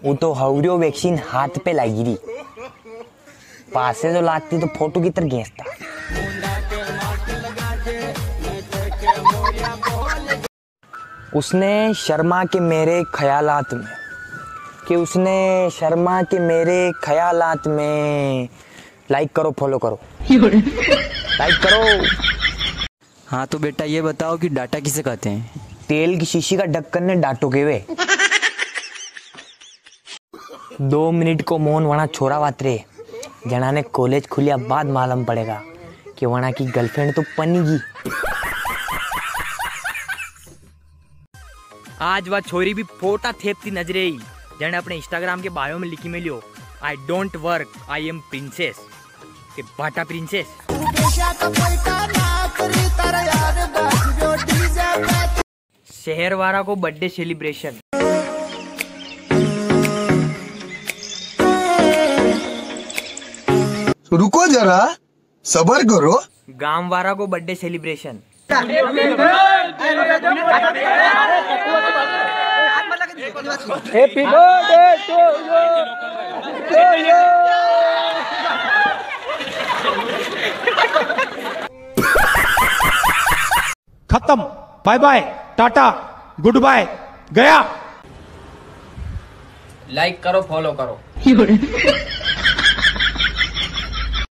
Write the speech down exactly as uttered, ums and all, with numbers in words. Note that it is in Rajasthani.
वो तो हवरियो वैक्सीन हाथ पे लागी री, पासे जो लागती तो फोटो की तरह खींचता। उसने शर्मा के मेरे ख्यालात में, कि उसने शर्मा के मेरे ख्यालात में। लाइक करो, फॉलो करो, लाइक करो। हाँ तो बेटा, ये बताओ कि डाटा किसे कहते हैं? तेल की शीशी का ढक्कन ने डाटो केवे। दो मिनट को मौन वणा छोरा वातरे, जणा ने कॉलेज खुलिया बाद मालूम पड़ेगा कि वणा की गर्लफ्रेंड तो पनी गी। आज वा छोरी भी फोटा थेपती नजरे आई, जणे अपने इंस्टाग्राम के बायो में लिखी मेलियो, "I don't work, I am princess।" के भाटा प्रिंसेस। शहर वाला को बर्थडे सेलिब्रेशन। रुको जरा, सबर करो। गांव वाला को birthday celebration. Happy birthday to you, to you। खत्म, बाय बाय, टाटा, गुड बाय, गया। लाइक करो, फॉलो करो।